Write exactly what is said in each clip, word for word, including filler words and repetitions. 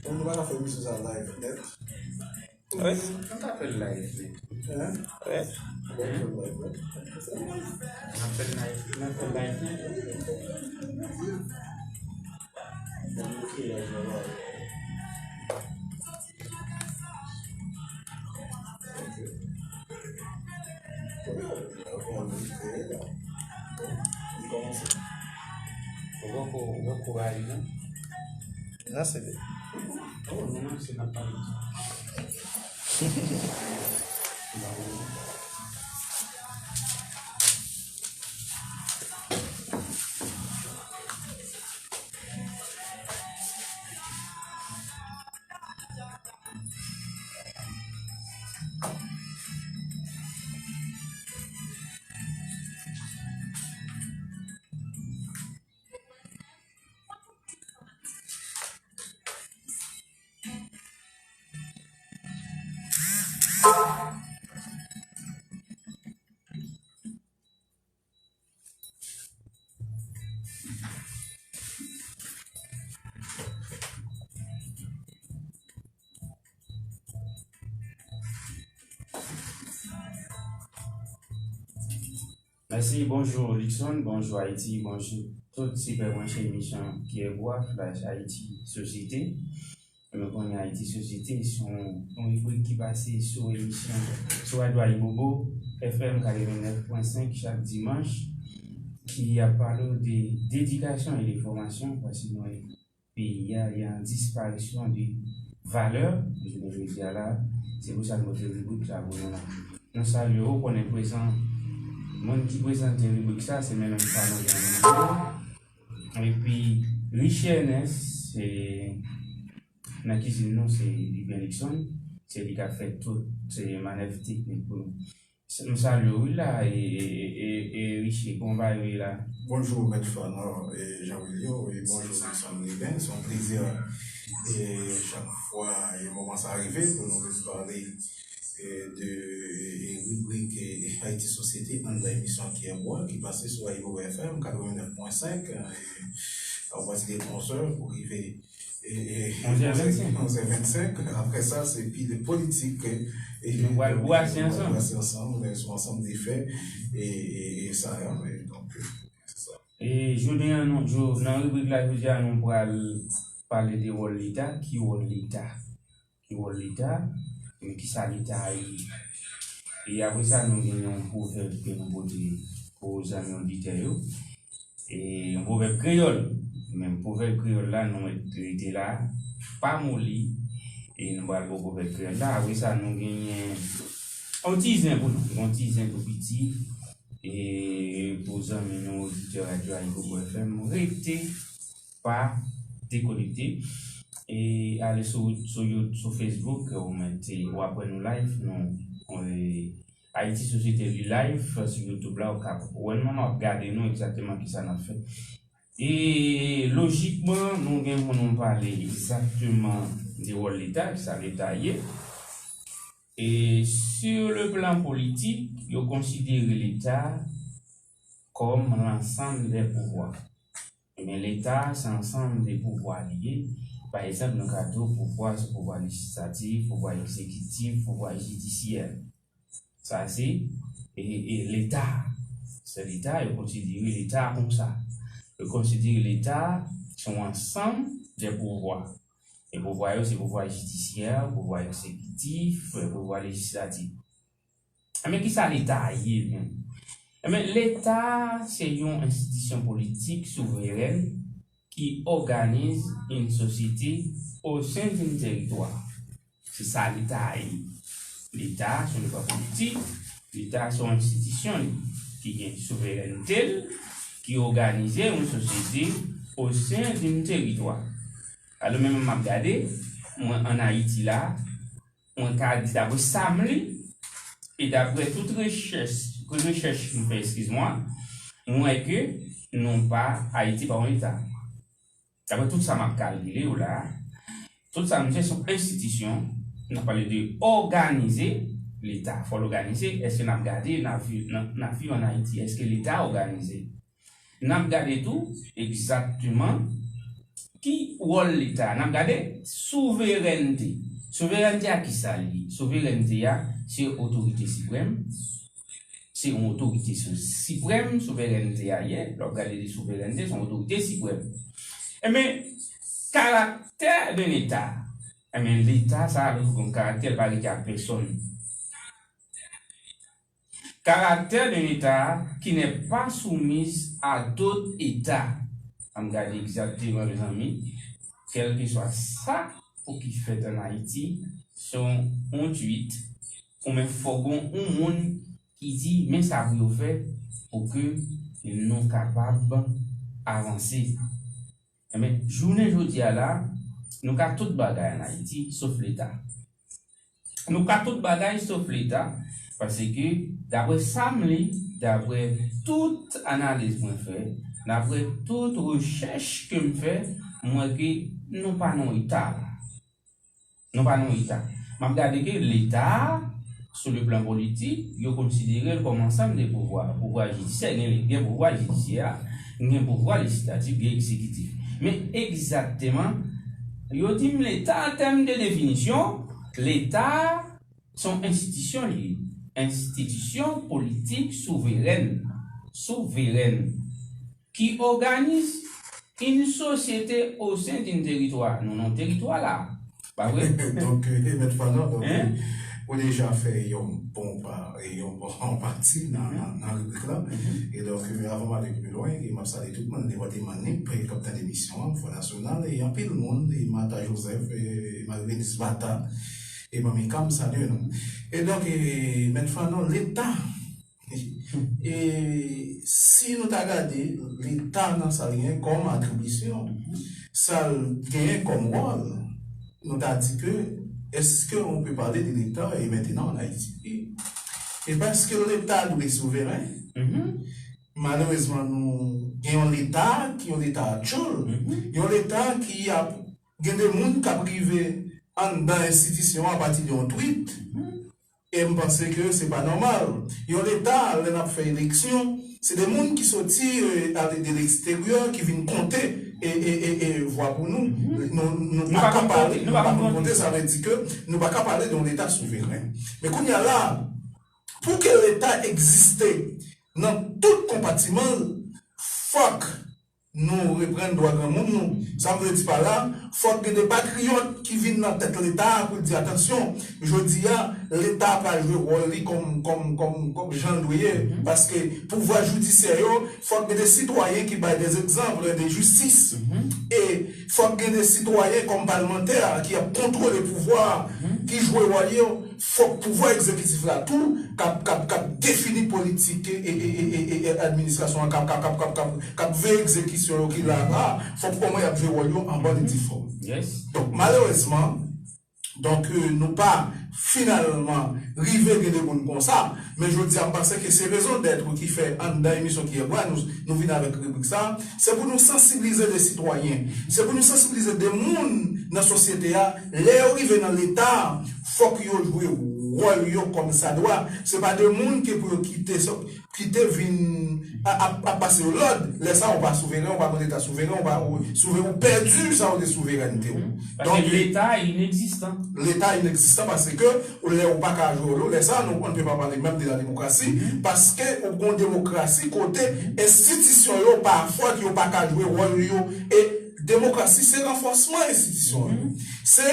Bon, nou pa ka fè emisyon sa live nèt. Wi. Nou ka fè l live nèt. Hein? Wi. Bon, fè l live nèt. N ap fè l live, n ap fè l live nèt. Bon, nou fè live la. Ou poko, ou poko rayi, non? Nan se de. Oh, non, non, se nan pale. Mèsi, bonjou Luckson, bonjou Ayiti, bonjou tout sipè branche emisyon Pierre Bois, Flash Haïti Société. Nou konnen Ayiti Sosyete se yon, yon ribrik ki pase sou emisyon, sou radyo Ayibobo F M katrevennnèf pwen senk chak dimanch, ki ap pale w de dedikasyon e de fòmasyon, paske nou wè peyi a, gen yon disparisyon de valè, jounen jodi a la, se pou sa nou pote ribrik sa pou nou la. Nou salye w, konnen prezan, moun ki prezante ribrik sa, se menm sa nou gen nan nou. Epi, Richie Ernest, se Nan kizin nou, se Vivian Nixon, se li k ap fè tout, se manèv teknik pou nou. Se, nou salye w, wi, la, e, e, e, e, e Richie, kòman bagay yo ye la? Bonjou, Mèt Fernand, e, Jean Willio, e bonjou, Nixon Ruben. Se yon plezi, e, chak fwa, e, moman sa rive pou nou vin pale, e, de, e, e, ribrik, e, Haïti Société anndan emisyon Pierre Bois ki pase sou Ayibobo F M katrevennnèf pwen senk, e, apati de onz è pou rive e, e, onz è vennsenk. Onz è vennsenk. Apre sa, se pi de politik, e, nou pral brase ansanm. Brase ansanm, e, sou ansanm de fè, e, e, e sa, e, donk, e, se sa. E jodi a, nou, jo-, nan ribrik la, jodi a, nou pral pale de wòl Leta. Ki wòl Leta? Ki wòl Leta? Men kisa Leta a ye? E apre sa, nou gen yon pwovèb ke nou pote pou zanmi oditè yo. E yon pwovèb kreyòl. Men pwovèb kreyòl la, nou mèt rete la, pa moli. E nou pral ba w pwovèb kreyòl la. Apre sa, nou genyen yon ti zen pou nou. Yon ti zen tou piti. E pou zanmi nou, oditè radyo Ayibobo F M, rete, pa dekonekte. E ale sou, sou You-, sou Facebook, ou mèt, w ap wè nou live, nou, e, Ayiti Sosyete li live sou YouTube la, ou ka wè nou, w ap gade nou egzakteman kisa n ap fè. E lojikman, nou gen pou nou pale egzakteman de wòl Leta, kisa Leta ye. E sur le plan politik, yo konsidere Leta kòm lansanm dè pouvwa. Ebyen, Leta, se ansanm de pouvwa li ye. Pa egzanp, nou ka di w pouvwa, se pouvwa lejislatif, pouvwa egzekitif, pouvwa jidisyè. Sa se, e, e, Leta. Se Leta, yo konsidere Leta konsa. Yo konsidere Leta se yon ansanm de pouvwa. E pouvwa yo se pouvwa jidisyè, pouvwa egzekitif, pouvwa lejislatif. Ebyen, kisa Leta ye menm? Ebyen, Leta se yon enstitisyon politik souverèn qui organise une société au sein d'un territoire. Se sa Leta a ye. Leta se yon pouvwa politik, Leta se yon enstitisyon ki gen souverènte l, ki òganize yon sosyete au sein d'un territoire. Alò, menm m ap gade, mwen ann Ayiti la, mwen ka di, daprè sa m li, e daprè tout rechèch, rechèch m fè, eskiz mwa, m wè ke nou pa, Ayiti pa yon Leta. Daprè tout sa m ap kalkile w la, tout sa m di se yon enstitisyon, n ap pale de òganize Leta, fò l òganize, èske n ap gade, n ap viv, n ap, n ap viv ann Ayiti, èske Leta òganize? N ap gade tou egzakteman Ki wòl Leta? N ap gade souverènte. Souverènte a, ki sa l ye? Souverènte a, se otorite siprèm. Se yon otorite si-, siprèm, souverènte a ye. Lè w ap gade de souverènte, se yon otorite siprèm. Enben, karaktè de Leta. Enben, Leta sa a, li gen karaktè, l pa rete ak pèsonn. Caractère d'un État qui n'est pas soumis à d'autres États. Ann gade egzakteman, mezanmi, kèlkeswa sa pou ki fèt ann Ayiti, se yon, yon tweet, oubyen fòk gen yon moun ki di, men sa pou yo fè pou ke nou kapab avanse. Enben, jounen jodi a la, nou ka tout bagay ann Ayiti, sof Leta. Nou ka tout bagay sof Leta, paske, daprè sa m li, daprè tout analiz mwen fè, daprè tout rechèch ke m fè, m wè ke nou pa nan eta la. Nou pa nan eta. M ap gade ke Leta a, sou le plan politik, yo konsidere l kòm ansanm de pouvwa. Pouvwa jidisyè, gen, gen pouvwa jidisyè a, gen pouvwa lejislatif, gen egzekitif. Men egzakteman, yo di m Leta, an tèm de definisyon, Leta se yon enstitisyon li ye. Enstitisyon politik souverèn. Souverèn. Qui organise une société au sein d'un territoire. Nou nan teritwa la. Pa vre? Donk, eh, Mèt Fanon, donk, eh, ou deja fè yon bon pa, yon bon pati nan, nan, nan ribrik la. E donk, eh, avan m ale pi lwen, e m ap salye tout moun, nenpòt ki mannik, k ap tande emisyon an, Fò Nasyonal, e anpil moun, e Martha Joseph, e Marie-Venise Martha, e Manmi Cam, salye nou. E donk, eh, Mèt Fanon, Leta, E si nou ta gade Leta nan sa l gen kòm atribisyon, sa l genyen kòm wòl, nou ta di ke, est-ce que on peut parler de l'État et maintenant en Haïti? E pa èske Leta dwe souveren? Malerezman, nou gen yon Leta ki yon Leta tchoul, yon Leta ki ap gen de moun k ap rive anndan enstitisyon an apati de yon tweet. E m panse ke se pa nòmal. Yon Leta, lè n ap fè eleksyon, se de moun ki soti, eh, ale de leksteryè, ki vin konte, e, e, e, e vwa pou nou. Nou, nou pa ka pale, nou pa konn konte, sa vle di ke nou pa ka pale de yon Leta souveren. Men kounye a la, pou ke Leta egziste nan tout konpatiman l, fòk nou reprann dwa granmoun nou. Sa m vle di pa la, fòk gen de patriyòt ki vin nan tèt Leta a pou di, atansyon, jodi a, Leta pral jwe wòl li kòm, kòm, kòm, kòm jan l dwe ye. Paske pouvwa jidisyè yo, fòk gen de sitwayen ki bay de egzanp de jistis. E fòk gen de sitwayen kòm palmantè ki ap kontwole pouvwa a, ki jwe wòl yo. Fòk pouvwa egzekitif la tou k ap, k ap, k ap defini politik e, e, e, e, e, e administrasyon an, k ap, k ap, k ap, k ap, k ap, k ap veye egzekisyon yo ki la la, fòk omwen y ap jwe wòl yo an bòn e di fòm. Donk, malerezman, donk, eh, nou pa finalman rive gen de moun konsa, men jodi a, m panse ke se rezon dèt ki fè anndan emisyon ki yè bwa nou, nou vin avèk ribrik sa, se pou nou sansibilize de sitwayen. Se pou nou sansibilize de moun nan sosyete a. Lè yo rive nan Leta, fòk yo jwe wòl yo kòm sa dwa. Se pa de moun ki pou yo kite, kite vin a, ap, ap pase yo lòd. Lè sa, ou pa souveren, ou pa nan Leta souveren, ou pa, ou souveren, ou pèdi sa ou te souverènte w. Paske Leta inegzistan. Leta inegzistan paske lè ou pa ka jwe wòl ou, lè sa, nou, on ne peut pas parler même de la démocratie, paske ou gon demokrasi kote enstitisyon yo, pafwa, yo pa ka jwe wòl yo. E demokrasi, se ranfòsman enstitisyon yo. Se,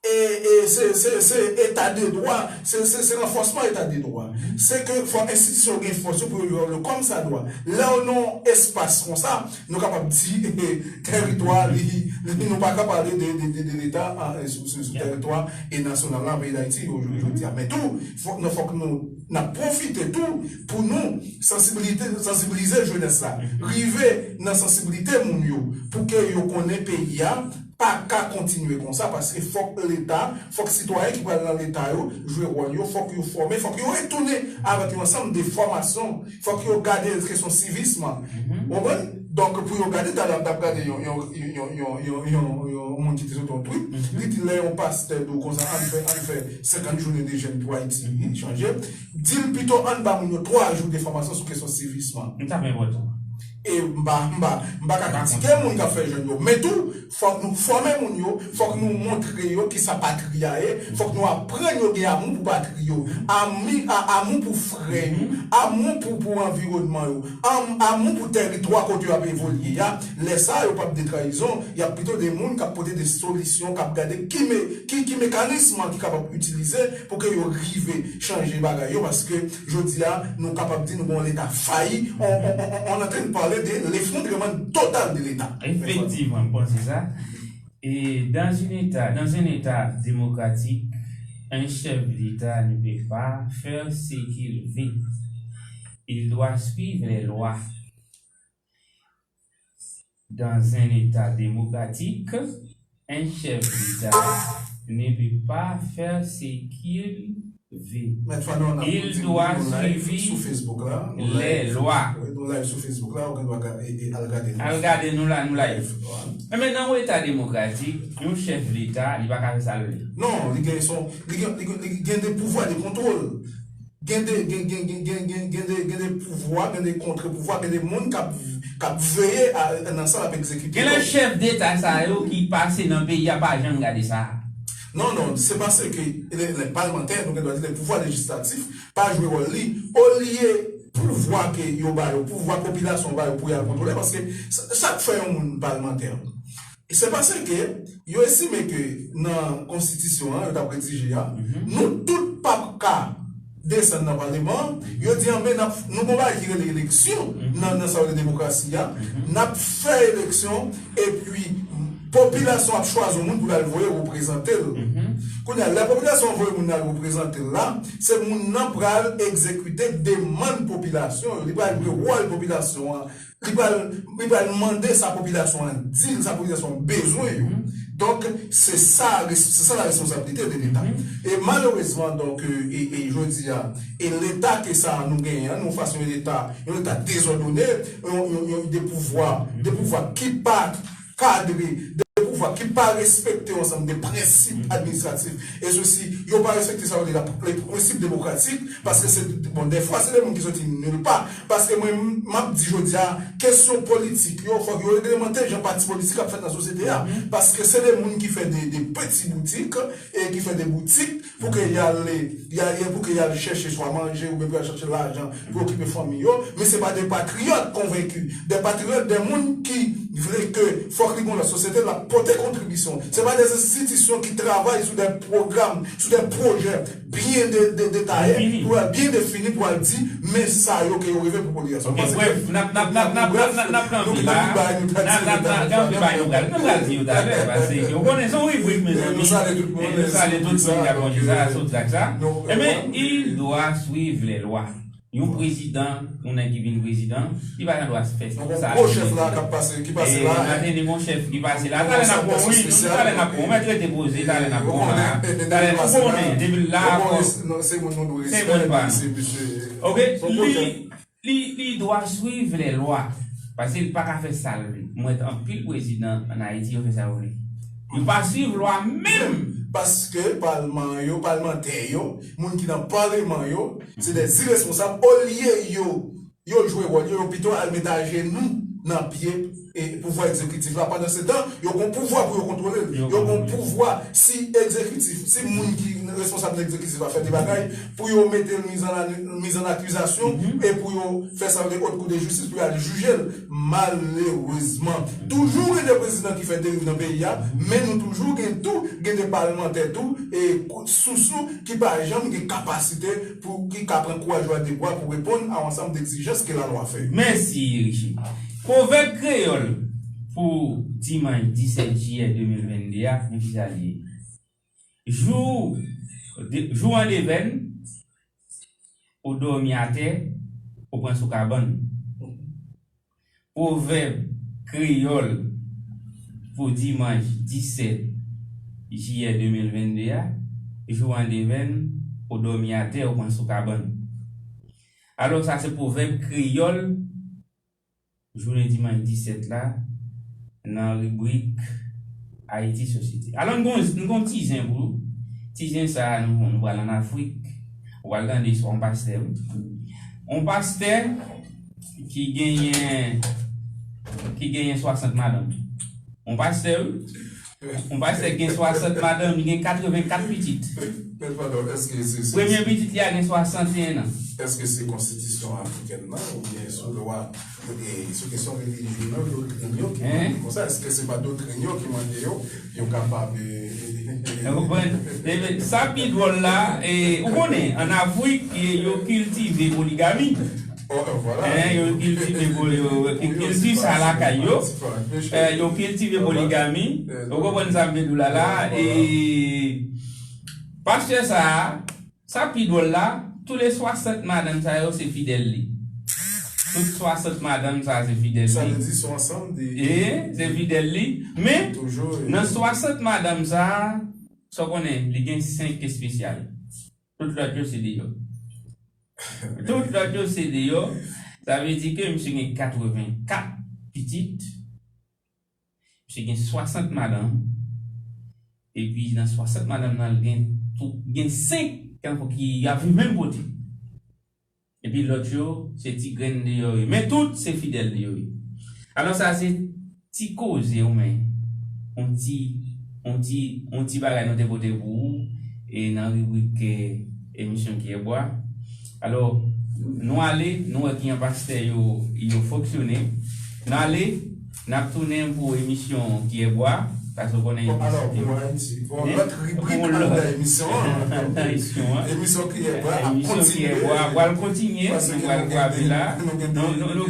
e, e, se, se, se eta de dwa, se, se, se ranfòsman eta de dwa. Se ke fò enstitisyon yo gen fòs yo pou yo jwe wòl yo kòm sa dwa. Lè ou nan espas konsa, nou kapab di, teritwa, li, li, nou pa ka pale de, de, de, de Leta, a, sou, sou, sou teritwa e nasyonal la, peyi Dayiti, yo, jodi a. Men tou, fòk nou, fòk nou, n ap pwofite tou pou nou sansibilite, sansibilize jenès la. Rive nan sansibilite moun yo, pou ke yo konnen peyi a pa ka kontinye konsa, paske fòk Leta, fòk sitwayen ki pral nan Leta yo, jwe wòl yo, fòk yo fòme, fòk yo retounen avèk yon ansanm de fòmasyon, fòk yo gade kesyon sivism. Ou konprann? Donk, pou yo gade, talè m t ap gade yon, yon, yon moun ki te sot yon tweet, li di lè yon pastè di w konsa, ann fè, ann fè senkant jounen de jèn pou Ayiti chanje, di l pito ann ba moun yo twa jou de fòmasyon sou kesyon sivism. Sa enpòtan. E m pa, m pa, m pa ka kritike moun k ap fè jèn yo. Men tou, fòk nou fòme moun yo, fòk nou montre yo kisa patri a ye, fòk nou aprann yo gen amou pou patri yo. Ami, a, amou pou frè yo, amou pou, pou anviwònman yo, am, amou pou tèritwa kote yo ap evolye a. Lè sa a, yo p ap de trayizon, y ap pito de moun k ap pote de solisyon, k ap gade ki me, ki, ki mekanism ki kapab itilize pou ke yo rive chanje bagay yo, paske jodi a, nou kapab di nou gen yon leta fayi, on, on, on, on, on antrèn pale de lefondreman total de leta. Effectivement, m panse sa. Et dans une état, dans un état démocratique, un chef d'État ne peut pas faire ce qu'il veut. Il doit suivre les lois. Dans un État démocratique, un chef d'État ne peut pas faire ce qu'il veut. Mèt Fanon, n ap Il kontinye doit nou live suivre sou Facebook la. Nou les live, lois. Wi, nou live sou Facebook la, ou gen dwa ga- e, e, al gade nou. Al gade nou la, nou live. Voilà. Men nan yon eta demokratik, yon chèf leta, li pa ka fè sa l vle. Non, li gen son, li gen, li gen, li gen de pouvwa de kontwòl. Gen de, gen, gen, gen, gen, gen, gen de, gen de pouvwa, gen de kontre-pouvwa, gen de moun k ap, k ap veye a, nan sa l ap egzekite. Gen lè chèf deta sa yo ki pase nan peyi a pa janm gade sa. Non, non, se paske lè, lè palmantè, nou gen dwa di lè pouvwa lejislatif, pa jwe wòl li. Olye pouvwa ke yo ba yo, pouvwa popilasyon ba yo pou y al kontwole, paske sa, sa k fè yon moun palmantè. Se paske yo estime ke nan konstitisyon an, yo t ap redije a, nou tout p ap ka desann nan paleman an, yo di anben n ap, nou gon bagay ki rele eleksyon nan, nan sa yo rele demokrasi a, n ap fè eleksyon, epi popilasyon ap chwazi yon moun pou l al voye reprezante l. Kounye a, lè popilasyon an voye moun nan al reprezante l la, se moun nan pral egzekite demann popilasyon yo, li pral jwe wòl popilasyon an, li pral, li pral mande sa popilasyon an di l, sa popilasyon an bezwen yo. Donk, se sa, se sa la responsabilité de l'État. E malerezman, donk, e, e jodi a, e leta ke sa nou genyen an, nou fas yon leta, yon leta dezòdone, yon, yon, yon de pouvwa, de pouvwa ki pa kadre, de pouvwa ki pa respekte yon ansanm de prensip administratif. E sesi, yo pa respekte sa yo rele la, le prensip demokratik, paske se, bon, dèfwa, se de moun ki soti nil pa. Paske mwen, m ap di jodi a, kesyon politik yo, fòk yo reglemante jan pati politik ap fèt nan sosyete a. Paske se de moun ki fè de, de peti boutik, e ki fè de boutik, pou ke y al, y al, pou ke y al chèche swa manje oubyen pou y al chèche lajan pou okipe fanmi yo, men se pa de patriyòt konvenki, de patriyòt, de moun ki vle ke fòk li gen yon lòt sosyete, l ap pote kontribisyon. Se pa de enstitisyon ki travay sou de pwogram, sou de pwojè byen de, de, detaye, pou al byen defini, pou al di, men sa yo ke yo rive pou popilasyon. Ok, bref, n ap, n ap, n ap, n ap, n ap, n ap kanpe la. N ap, n ap, n ap kanpe ba yo pral, nou pral di yo talè, paske ou konnen se yon ribrik, mezanmi. Nou salye tout moun, nou salye tout moun k ap konnen sa, sou trak sa. Ebyen, il doit suivre les lois. Yon prezidan, yon nèg ki vin prezidan, li pa gen dwa fè sa. Gwo chèf la k ap pase, ki pase la. N a teni yon chèf ki pase la. Talè n ap pran, wi, talè n ap pran, mèt rete poze, talè n ap pran la. Talè nou konnen, depi l la, se moun pa nou. Ok, li, li, li dwa suiv lè lwa. Paske li pa ka fè sa l vle. Mwen wè anpil prezidan ann Ayiti, yo fè sa yo vle. Yo pa suiv lwa menm. Paske palman yo, palmantè yo, moun ki nan paleman yo, se de iresponsab. Olye yo, yo jwe wòl yo, yo pito al met ajenou nan pye e pouvwa egzekitif la. Pandansetan, yo gon pouvwa pou yo kontwole l. Yo gon pouvwa, si egzekitif, si moun ki responsab nan egzekitif la fè de bagay, pou yo mete l miz an, miz an akizasyon e pou yo fè sa yo rele haute cour de justice, pou yo al jije l. Malerezman, toujou gen de prezidan ki fè deriv nan peyi a, men nou toujou gen tou, gen de palmantè tou, e sousou ki pa janm gen kapasite pou ki ka pran kouraj yo a de bwa pou reponn a yon ansanm de egzijans ke lalwa fè yo. Mèsi, Richie. Pwovèb kreyòl pou dimanch disèt jiyè de mil vennde a, men kisa l ye? Jou, de, jou an devèn, ou dòmi atè, ou pran sou kabann. Pwovèb kreyòl pou dimanch disèt jiyè de mil vennde a, jou an devèn, ou dòmi atè, ou pran sou kabann. Alò, sa se pwovèb kreyòl jounen dimanch disèt la, nan ribrik Ayiti Sosyete. Alò, nou gon, nou gon ti zen pou ou. Ti zen sa a, nou, nou pral ann Afrik. Ou pral tande istwa yon pastè, wi. Yon pastè ki genyen ki genyen swasant madanm. Yon pastè, wi. Yon pastè ki gen swasant madanm, li gen katrevenkat pitit. Premye pitit li a gen swasanteyen an. Èske se konstitisyon afrikèn nan oubyen sou lwa, e, sou kesyon relijyon nan, doktrin yo ki mande konsa? Èske se pa doktrin yo ki mande yo, yo kapab, e, Ou konprann? Sa pi dwòl la, e, ou konnen, ann Afrik, e, yo kiltive poligami. Yo kiltive, yo, kilti sa lakay yo. Yo kiltive poligami. Ou konprann sa m vle di w la la? E pastè sa a, sa pi dwòl la, tou le swasant madanm sa yo se fidèl li. Tout swasant madanm sa se fidèl li. Sa vle di se yon ansanm de. E, se fidèl li. Men, nan swasant madanm sa, sa w konnen, li gen senk espesyal. Tout lòt yo se deyò. Tout lòt yo se deyò. Sa vle di ke misye gen katrevenkat pitit. Misye gen swasant madanm. Epi nan swasant madanm nan, l gen tou, gen senk ankò ki ap viv menm kote. Epi lòt yo, se ti grenn deyò yo ye. Men tout, se fidèl li yo ye. Alò sa se ti koze, ou men. On ti, on ti, on ti bagay nou te pote pou ou. E nan ribrik, e, emisyon Kiyè Bwa. Alò, nou ale, nou wè kijan pastè yo, yo fonksyone. Nou ale, n ap tounen pou emisyon Kiyè Bwa. Paske w konnen emisyon. Bon, alò, pou Ayiti, pou yon lòt ribrik anndan emisyon an. Emisyon Kiyè Bwa ap kontinye. Pral kontinye, nou pral frape la. Nou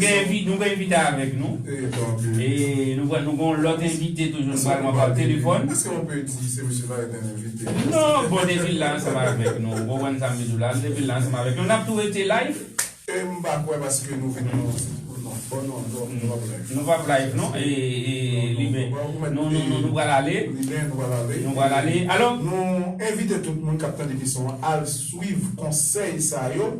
gen envi-, nou gen envite avèk nou. E nou gen yon lòt envite toujou, nou pral wè pa telefòn. Èske on pe di se mesye la ki te envite? Non, bon, Devil la ansanm avèk nou. Ou konprann sa m di w la? Devil la ansanm avèk nou. N ap tou rete live. E m pa kwè paske nou vin nan, non, bon, non, non, nou p ap live. Nou p ap live, non. E, e, Liben, nou, nou, nou, nou pral ale. Liben, nou pral ale. Nou pral ale. Alò, nou envite tout moun k ap tande emisyon an al swiv konsèy sa yo.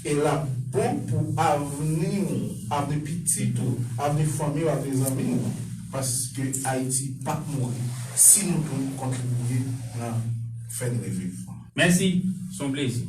E l ap bon pou avni w, avni pitit ou, avni fanmi w, avni zanmi w. Paske Ayiti p ap mouri si nou tou kontribiye nan fè l reviv. Mèsi, se yon plezi.